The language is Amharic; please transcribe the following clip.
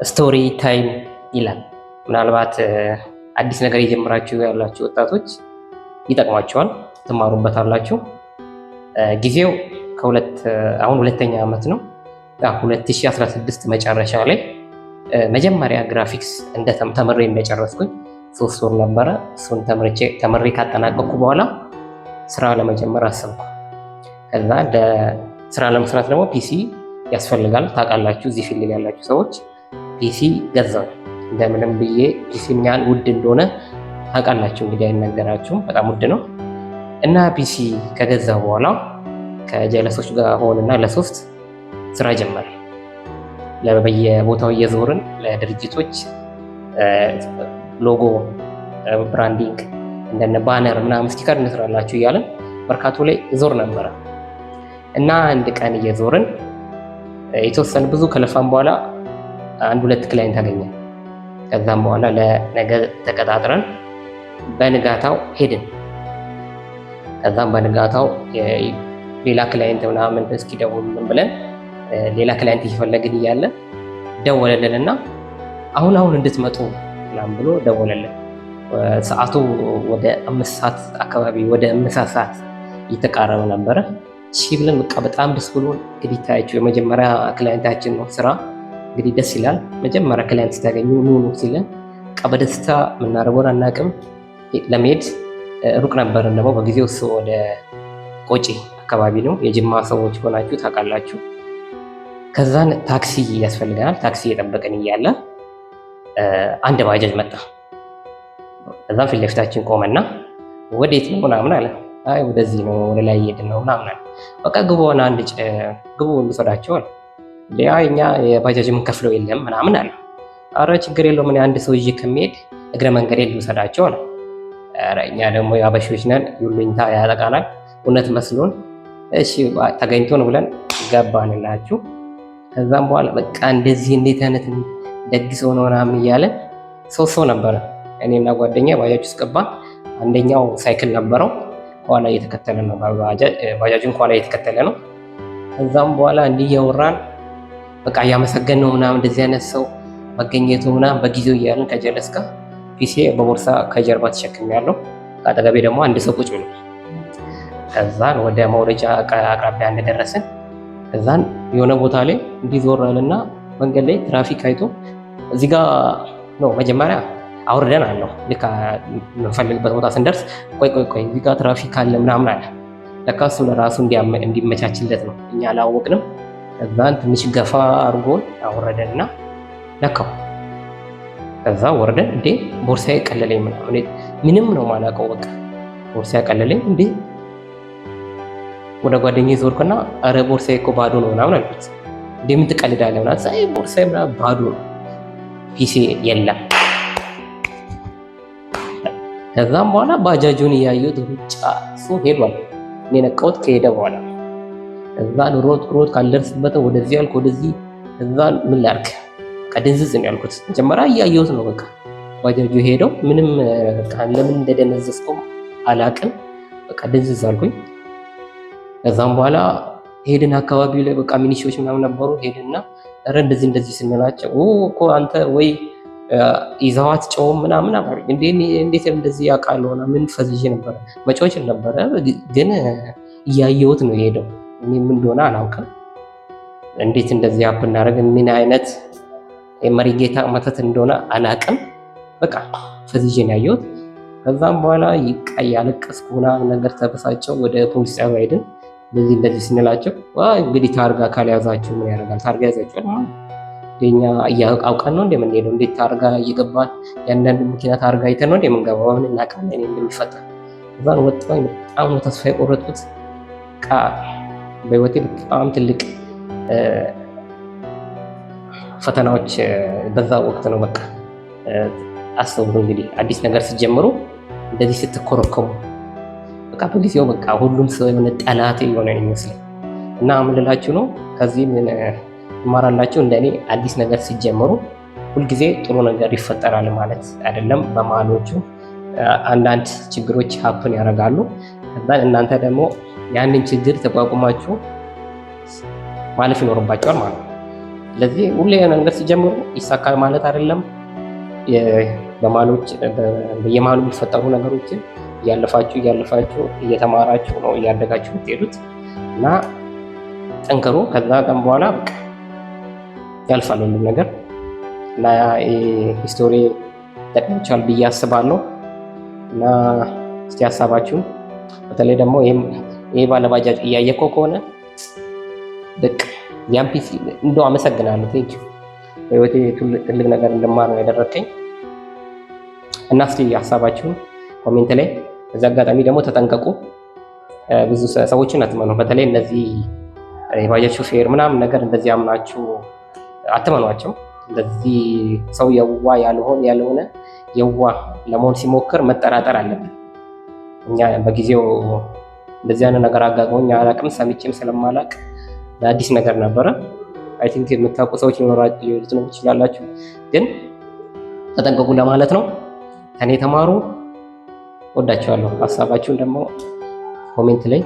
Story time ይላል። ምናልባት አዲስ ነገር የጀመራችሁ ያላችሁ ወጣቶች ይጠቅማችኋል፣ ትማሩበታላችሁ። ጊዜው ከሁለት አሁን ሁለተኛ ዓመት ነው። 2016 መጨረሻ ላይ መጀመሪያ ግራፊክስ ተምሬ እንደጨረስኩኝ 3 ወር ነበረ። እሱን ተምሬ ካጠናቀቅኩ በኋላ ስራ ለመጀመር አሰብኩ። ከዛ ስራ ለመስራት ደግሞ PC ያስፈልጋል። ታውቃላችሁ፣ እዚህ field ያላችሁ ሰዎች። PC ገዛው እንደምንም ብዬ። PC ምን ያህል ውድ እንደሆነ ታውቃላችሁ እንግዲህ፣ አይነገራችሁም። በጣም ውድ ነው። እና PC ከገዛው በኋላ ከጀለሶች ጋር ሆንና ለሶስት ስራ ጀመር። በየቦታው እየዞርን ለድርጅቶች logo፣ branding፣ እንደነ banner ምናምን sticker እንስራላችሁ እያለን መርካቶ ላይ ዞር ነበረ። እና አንድ ቀን እየዞርን የተወሰነ ብዙ ከለፋን በኋላ አንድ ሁለት client አገኘን። ከዛም በኋላ ለነገ ተቀጣጥረን በንጋታው ሄድን። ከዛም በንጋታው ሌላ client ምናምን እስኪደውሉልን ብለን ሌላ client እየፈለግን እያለ ደወለልን እና አሁን አሁን እንድትመጡ ምናምን ብሎ ደወለልን። ሰዓቱ ወደ 5 ሰዓት አካባቢ፣ ወደ ምሳ ሰዓት እየተቃረበ ነበረ። እሺ ብለን በቃ በጣም ደስ ብሎን፣ እንግዲህ ታያችሁ የመጀመሪያ client ኣችን ነው። ስራ እንግዲህ ደስ ይላል። መጀመሪያ client ስታገኙ ኑ ኑ ሲለን በቃ በደስታ የምናደርገውን አናውቅም። ለመሄድ ሩቅ ነበርን ደግሞ በጊዜው፣ እሱ ወደ ቆጪ አካባቢ ነው። የጅማ ሰዎች ሆናችሁ ታውቃላችሁ። ከዛን ታክሲ ያስፈልገናል። ታክሲ እየጠበቅን እያለ አንድ ባጃጅ መጣ። ከዛም ፊት ለፊታችን ቆመና ወዴት ነው ምናምን አለ። አይ ወደዚህ ነው፣ ወደ ላይ እየሄድን ነው ምናምን አለ። በቃ ግቡ፣ አንድ ግቡ እንውሰዳቸው አለ። አይ እኛ የባጃጅ የምንከፍለው የለም ምናምን አለ። አረ ችግር የለውም፣ እኔ አንድ ሰው ይዤ ከሚሄድ እግረ መንገዴ ልውሰዳቸው አለ። ኧረ እኛ ደግሞ የአበሾች ነን፣ ይሉኝታ ያጠቃናል። እውነት መስሎን እሺ ተገኝቶ ነው ብለን ገባንላችሁ። ከዛም በኋላ በቃ እንደዚህ እንዴት አይነት ደግ ሰው ነው ምናምን እያለን፣ ሶስት ሰው ነበረ። እኔና ጓደኛ ባጃጅ ውስጥ ገባን። አንደኛው ሳይክል ነበረው፣ ከኋላ እየተከተለ ነው፣ ባጃጁን ከኋላ እየተከተለ ነው። ከዛም በኋላ እንዲህ እያወራን በቃ እያመሰገን ነው ምናምን፣ እንደዚህ አይነት ሰው መገኘቱ ምናምን በጊዜው እያለን ከጀለስ ጋር PC በቦርሳ ከጀርባ ተሸክሜያለሁ። ከአጠገቤ ደግሞ አንድ ሰው ቁጭ ብሎ። ከዛን ወደ መውረጃ አቅራቢያ እንደደረስን ከዛን የሆነ ቦታ ላይ እንዲህ ዞር አለና መንገድ ላይ ትራፊክ አይቶ እዚህ ጋር ነው መጀመሪያ አውርደን አለው። ልክ የምንፈልግበት ቦታ ስንደርስ ቆይ ቆይ ቆይ፣ እዚህ ጋር ትራፊክ አለ ምናምን አለ። ለካ እሱ ለራሱ እንዲመቻችለት ነው፣ እኛ አላወቅንም። ከዛን ትንሽ ገፋ አድርጎን አወረደንና ለካው። ከዛ ወርደን እንዴ ቦርሳዬ ቀለለኝ ምናምን፣ ምንም ነው ማላውቀው፣ በቃ ቦርሳዬ ቀለለኝ። እንዴ ወደ ጓደኛዬ ዞርኩና አረ ቦርሳዬ እኮ ባዶ ነው ምናምን አልኩት። እንዴ ምን ትቀልዳለህ ምናምን፣ አይ ቦርሳዬ ምናምን ባዶ ነው፣ PC የለም። ከዛም በኋላ ባጃጁን እያየሁት ሩጫ፣ እሱ ሄዷል። እኔ ነቃሁት ከሄደ በኋላ። ከዛን ሮጥ ሮጥ ካልደርስበት ወደዚህ አልኩ ወደዚህ። ከዛን ምን ላድርግ፣ በቃ ድንዝዝ ነው ያልኩት። መጀመሪያ እያየሁት ነው፣ በቃ ባጃጁ ሄደው ምንም በቃ ለምን እንደደነዘዝኩም አላቅም። በቃ ድንዝዝ አልኩኝ። ከዛም በኋላ ሄድን፣ አካባቢው ላይ በቃ ሚኒሺዎች ምናምን ነበሩ። ሄድንና ኧረ እንደዚህ እንደዚህ ስንላቸው እኮ አንተ ወይ ይዘዋት ጨውም ምናምን አሉኝ። እንዴ እንዴት እንደዚህ ያውቃሉ? ምን ፈዝዤ ነበረ፣ መጮህ እችል ነበረ፣ ግን እያየሁት ነው የሄደው። እኔ ምን እንደሆነ አላውቅም። እንዴት እንደዚህ happen እንዳደረገ፣ ምን አይነት የመሪጌታ መተት እንደሆነ አላውቅም። በቃ ፈዝዤ ነው ያየሁት። ከዛም በኋላ ያለቀስኩ ምናምን ነገር ተበሳጨው። ወደ ፖሊስ ጣቢያ ሄድን። እንደዚህ እንደዚህ ስንላቸው እንግዲህ ታርጋ ካልያዛችሁ ምን ያደርጋል? ታርጋ ያዛችኋል ማለት እኛ አውቀን ነው እንደምንሄደው? እንዴት ታርጋ እየገባን ያንዳንድ መኪና ታርጋ አይተን ነው እንደምንገባው? ምን እናውቃለን እኔ እንደሚፈጠር። እዛን ወጣሁኝ። በጣም ነው ተስፋ የቆረጥኩት። በቃ በህይወቴ በጣም ትልቅ ፈተናዎች በዛ ወቅት ነው። በቃ አስቡት እንግዲህ አዲስ ነገር ስትጀምሩ እንደዚህ ስትኮረኮሙ፣ በቃ በጊዜው በቃ ሁሉም ሰው የሆነ ጠላት የሆነ ነው የሚመስለኝ። እና ምን ልላችሁ ነው፣ ከዚህ ምን ትማራላችሁ? እንደኔ አዲስ ነገር ሲጀምሩ ሁልጊዜ ጥሩ ነገር ይፈጠራል ማለት አይደለም። በመሀሎቹ አንዳንድ ችግሮች happen ያደርጋሉ። ከዛ እናንተ ደግሞ ያንን ችግር ተቋቁማችሁ ማለፍ ይኖርባችኋል ማለት ነው። ስለዚህ ሁሌ የሆነ ነገር ሲጀምሩ ይሳካል ማለት አይደለም። በማሎች በየመሃሉ የሚፈጠሩ ነገሮችን እያለፋችሁ እያለፋችሁ እየተማራችሁ ነው እያደጋችሁ የምትሄዱት እና ጠንክሩ። ከዛ ቀን በኋላ በቃ ያልፋል ሁሉም ነገር እና history ጠቅሞቻል ብዬ አስባለሁ። እና እስቲ ሀሳባችሁን በተለይ ደግሞ ይሄ ባለባጃጅ እያየከው ከሆነ በቃ ያን PC እንደው አመሰግናለሁ። Thank you፣ በህይወቴ ትልቅ ነገር እንድማር ነው ያደረግከኝ። እና እስቲ ሀሳባችሁን comment ላይ። በዚህ አጋጣሚ ደግሞ ተጠንቀቁ። ብዙ ሰዎችን አትመኑ። በተለይ እነዚህ የባጃጅ ሾፌር ምናምን ነገር እንደዚህ አምናችሁ አትመኗቸው። እንደዚህ ሰው የዋህ ያልሆነ የዋህ ለመሆን ሲሞክር መጠራጠር አለብን። እኛ በጊዜው እንደዚህ አይነት ነገር አጋጥሞኝ አላቅም፣ ሰምቼም ስለማላቅ አዲስ ነገር ነበረ። I think የምታውቁ ሰዎች ሊኖሩ ትችላላችሁ፣ ግን ተጠንቀቁ ለማለት ነው። ከኔ ተማሩ። ወዳችኋለሁ። ሀሳባችሁን ደግሞ comment ላይ